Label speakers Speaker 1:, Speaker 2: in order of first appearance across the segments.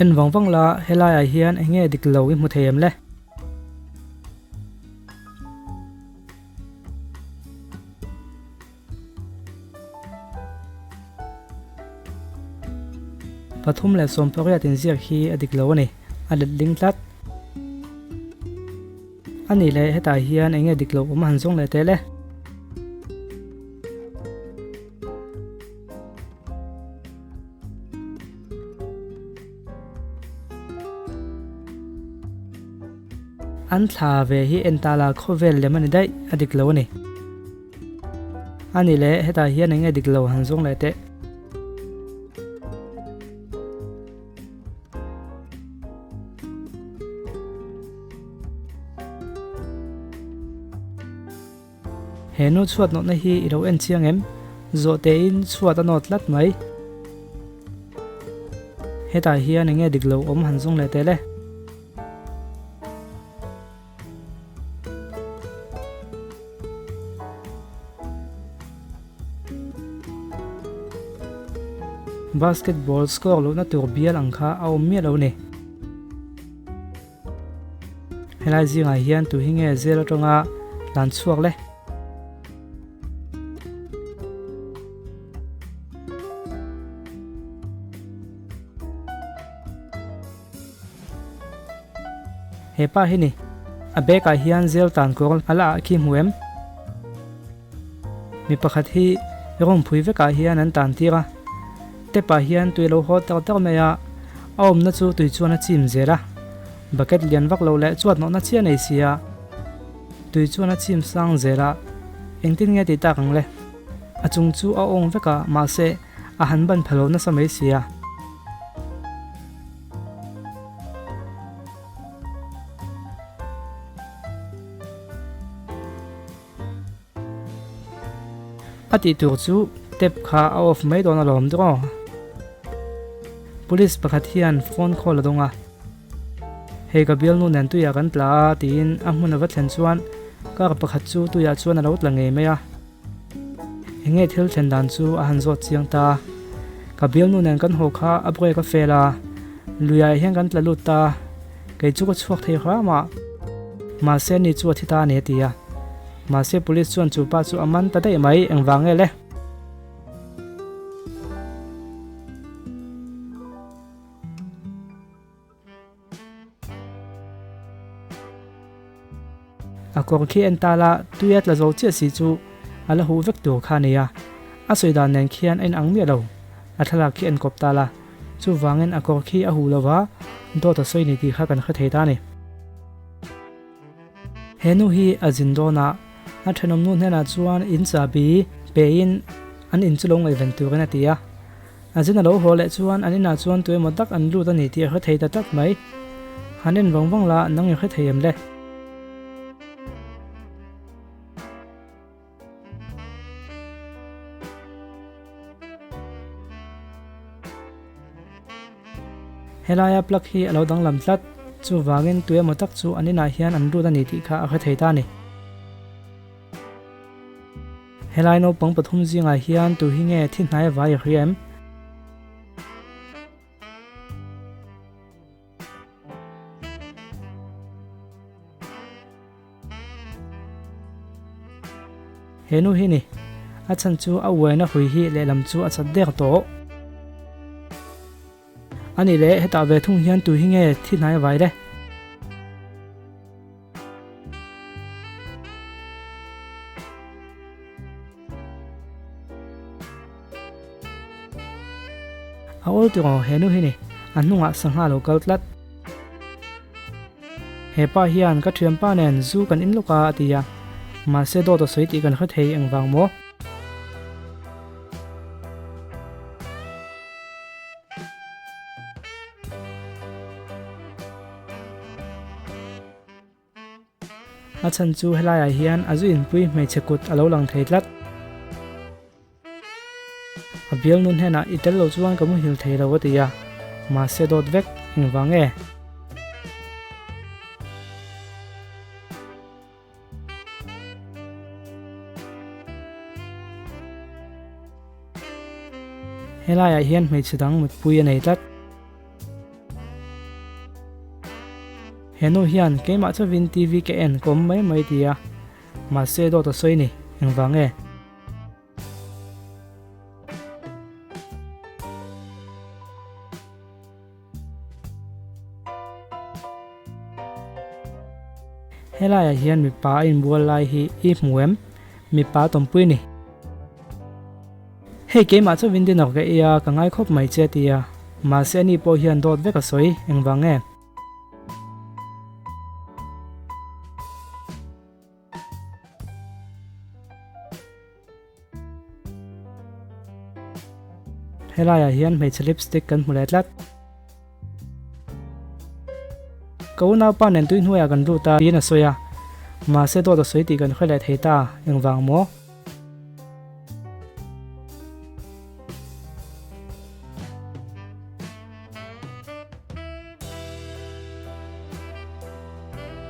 Speaker 1: En vang vang la, helaiah hian eng nge dik lo i hmu thei em le? 318 inziak hi a dik lo a ni, a let ling tlat. A nih leh hetah hian eng nge dik lo awm a han zawng leh teh le? An thla ve hi en ta la khawvel lem a ni daih, a dik lo a ni. A nih leh hetah hian eng nge dik lo han zawng leh teh. He nu chhuat nawhna hi i lo en chiang em? Zawh tein chhuat a nawt tlat mai. Hetah hian eng nge dik lo awm han zawng leh teh le? Basketball score lohna tur bial ang kha a awm miah lo ni. Helai zingah hian tu hi nge zel atanga tlan chhuak le? He pa hi ni. A bag ah hian zel tan kawr a la ah khi hmu em? Mi pakhat hi rawng phui vekah hian an tan tir a, tap ah hian tui a lo haw tak tak mai a, a awmna chu tui chuan a chim zel a, bucket lian vak lo leh chuat nawhna chiah nei si a, tui chuan a chim sang zel a, engtin nge tih tak ang le? A chung chu a awng vek a, mahse a han ban pha lo nasa mai si a. A tih tur chu tap kha a off mai dawn alawm dawng. Police pakhat hian phone call a dawng a, Hei ka bialnu nen tuiah kan tla a tiin a hmun a va thlen chuan car pakhat chu tuiah chuan a lo tla ngei mai a. Enge thil thlen dan chu a han zawt chiang ta. Ka bialnu nen kan haw kha a brake a fel a, luiah hian kan tla lut ta, kei chu ka chhuak thei hram a, mahse ni chu a thi ta a ni a ti a. Mahse police chuan chu pa chu a man ta daih mai, engvang nge le? A kawr khi en ta la, tui a tla zo chiah si chu a la huh vek tur kha a ni a, a sawi dan nen khian a inang miah lo. A thlalak khi en kawp ta la, chuvangin a kawr khi a huh lo va, dawt a sawi ni tih kha kan hre thei ta a ni. He nu hi a zin dawn a, a thenawm nu hnenah chuan in chahbi pein an in chu lo ngaihven turin a ti a. A zin a lo haw leh chuan an inah chuan tuemaw tak an lut a ni tih a hre thei ta tlat mai. Han en vang vang la, nang i hre thei em le? Helaia plug hi a lo danglam tlat, chuvangin tuemaw tak chu an inah hian an lut a ni tih kha a hre thei ta a ni. Helai naupang pathum zingah hian tu hi nge thi hnai vai a hria em? He nu hi ni, a chhan chu a uaina hui hi lehlam chu a chat dek tawh. A nih leh hetah ve thung hian tu hi nge thi hnai vai le? A awl tih aw he nu hi ni, a hnungah sangha lo kal tlat. He pa hian ka thianpa nen zu kan in lawk a a ti a, mahse dawt a sawi tih kan hre thei engvang maw? A chhan chu helaiah hian a zu inpui hmeichhe kut a lo lang thei tlat. A bialnu hnenah i tel lo chuan ka muhil thei lo a ti a, mahse dawt vek engvang nge? Helaiah hian hmeichhe dang mutpui a nei tlat. He nu hian keimah chauhin TV ka en kawm mai mai ti a, mahse dawt a sawi ni, engvang nge? Helaiah hian mipa a inbual lai hi i hmu em? Mipa tawmpui ni. Hei keimah chauhin dinner ka ei a, ka ngai khawp mai che a ti a. Mahse ani pawh hian dawt vek a sawi, engvang nge? Helaiah hian hmeichhe lipstick kan hmu leh tlat. Ka unaupa nen tui hnuaiah kan lut a tiin a sawi a, mahse dawt a sawi tih kan hre leh thei ta, engvang maw?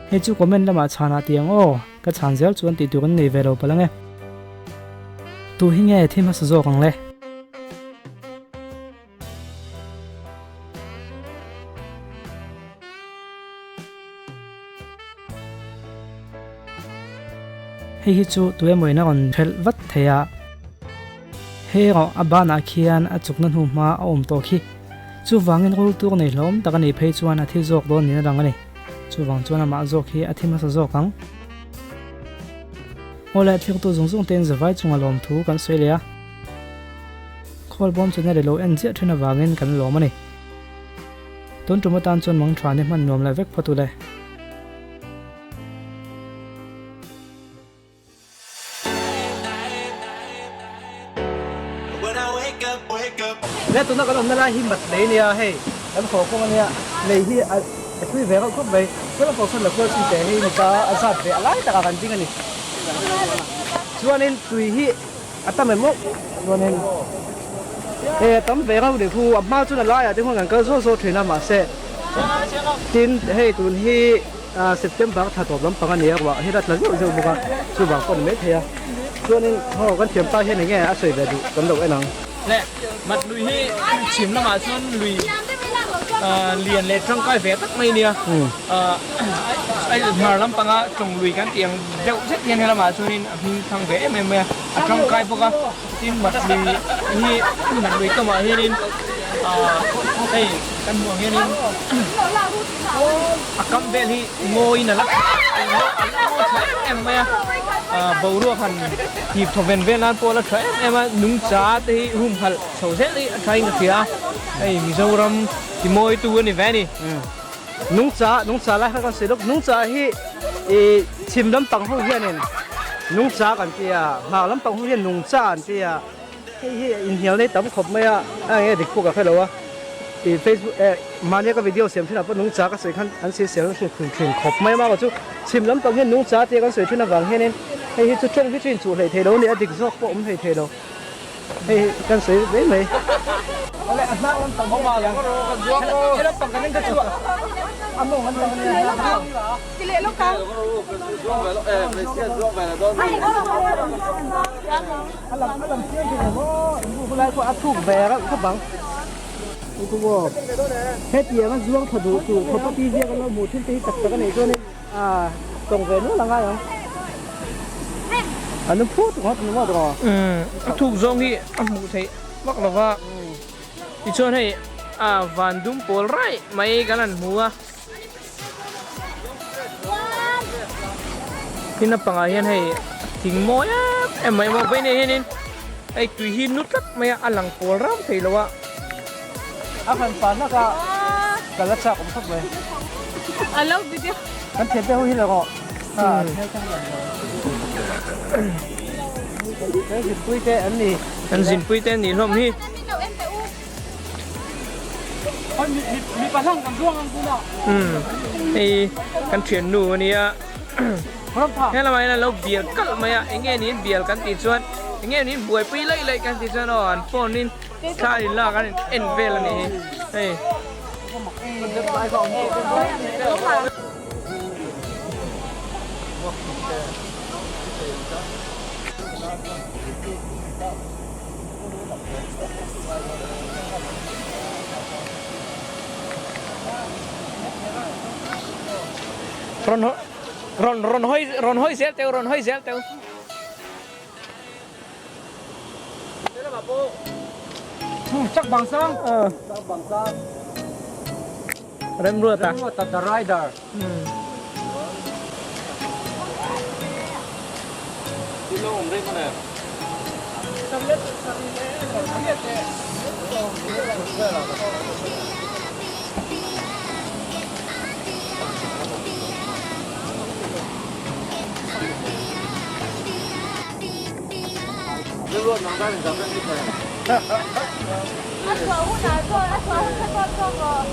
Speaker 1: Hei chu comment lamah chhanah ti ang aw, ka chhan zel chuan tih tur an nei ve lo palh ang e. Tu hi nge thi hmasa zawk ang le? Hei hi chu tu emaw in a rawn hrelh vat thei a, hei erawh a banah khian a chukna hnu hma a awm tawh khi. Chuvangin rul tur nei hlawm tak a nih phei chuan a thi zawk dawn niin a lang a ni. Chuvang chuan amah zawk hi a thi hmasa zawk ang. Aw leh thirtu zung zung tein zavai chunga lawmthu kan sawi leh a. Khawlbawm channel i lo en ziah thin avangin kan lawm a ni. Tun tum atan chuan mang tha ni hman nuam leh vek phawt ule. Le tuna kan awmna lai hi mat lei nia hei kan haw kawng ania lei hi a tui ve reuh khawp mai chuan a pawhsawn la kual chin teh hei mipa a zat ve a lai takah kan ding a ni chuanin tui hi A tam em aw chuanin hei a tam ve rauh leh khu a hma chuan a laiah te khuan kan kal zawk zawk thin a mahse tin hei tun hi September thla tawp lampang a ni a ruah hi a tla zeuh zeuh bawk a chuvang pawh a ni maithei a chuanin haw kan thiam pa hian eng nge a sawi ve duh kan lo en ang.
Speaker 2: Le mat lui hi chhim lamah chuan lui lian leh tangkai ve tak mai a nia hmar lampanga tawng lui kan tih ang deuh zet hian helamah chuanin a hming thang ve em em mai a a tangkai bawk a tin mat lui hi mat lui kamah hianin hei kan hmuh ang hianin a kam vel hi ngawiin a la a la ngawi tha em em mai a boruak han hip thaw ven vel nan pawh a la tha em em a nungcha te hi humhalh chho zel hi a tha in ka hria a hei Mizoram ti mawitu a ni ve a ni.
Speaker 1: Nungcha nungcha lai kha kan sawi lawk nungcha hi ih chhim lampang ho hianin nungcha kan ti a hmar lampang ho hian nungcha an ti a hei hi inhnial nei tam khawp mai a a enge dik pawh ka hre lo a ih facebook eh mahnia ka video siam thinah pawh nungcha ka sawi khan an sawisel nasa thin thin khawp mai a mah chu chhim lampang hian nungcha tia kan sawi thin avang hianin hei hi chu tawng hi chu inchuh hleih theih lo a ni a dik zawk pawh awm hlei thei lo. Hei hi kan sawi mai mai. Awle a hnar lampang hi a tiang. He lampang kan en te chu a mawng an tang ania. A lam a lam chiang thei lo maw in bu lai pawh a thuk ve reuh khawp ang. Hetiang a zuang tha duh tur khawpa TV a kan lo hmuh thin te hi tak tak a neih chuan in A tawng ve nual a ngai ang. A nu phut ngawt ni maw tawng?
Speaker 2: A thuk zawng hi a hmuh theih vak lo va. Tichuan hei a van dum pawl raih mai kan han hmu a. Tin a pangah hian hei thing mawi em em mai maw vei nei hianin hei tui hi nu tlat mai a, a lang pawl ram thei lo a.
Speaker 1: A han pa hlak a, ka la chak awm khawp mai.
Speaker 3: I love video.
Speaker 1: Kan thian te ho hi la rawh. Ha, kan zinpui te an ni.
Speaker 2: Kan zinpui te an nih hlawm hi.
Speaker 1: Mi pahlang kan zuang ang tuna.
Speaker 2: Hei kan thiannu a nia. He lamah hian an lo bial kalh mai a, eng nge niin bial kan tih chuan eng nge niin buaipui laih laih kan tih chuan aw an phone in Thla in lak an en vel a nih hi hei. Rawn rawn rawn hawi rawn hawi zel teu rawn hawi zel teu.
Speaker 1: Chak bang sang.
Speaker 2: Chak bang sang. Remruata.
Speaker 1: Remruata the rider.
Speaker 3: A chhuah hunah chuan a chhuah hun kha chuan zawk rawh.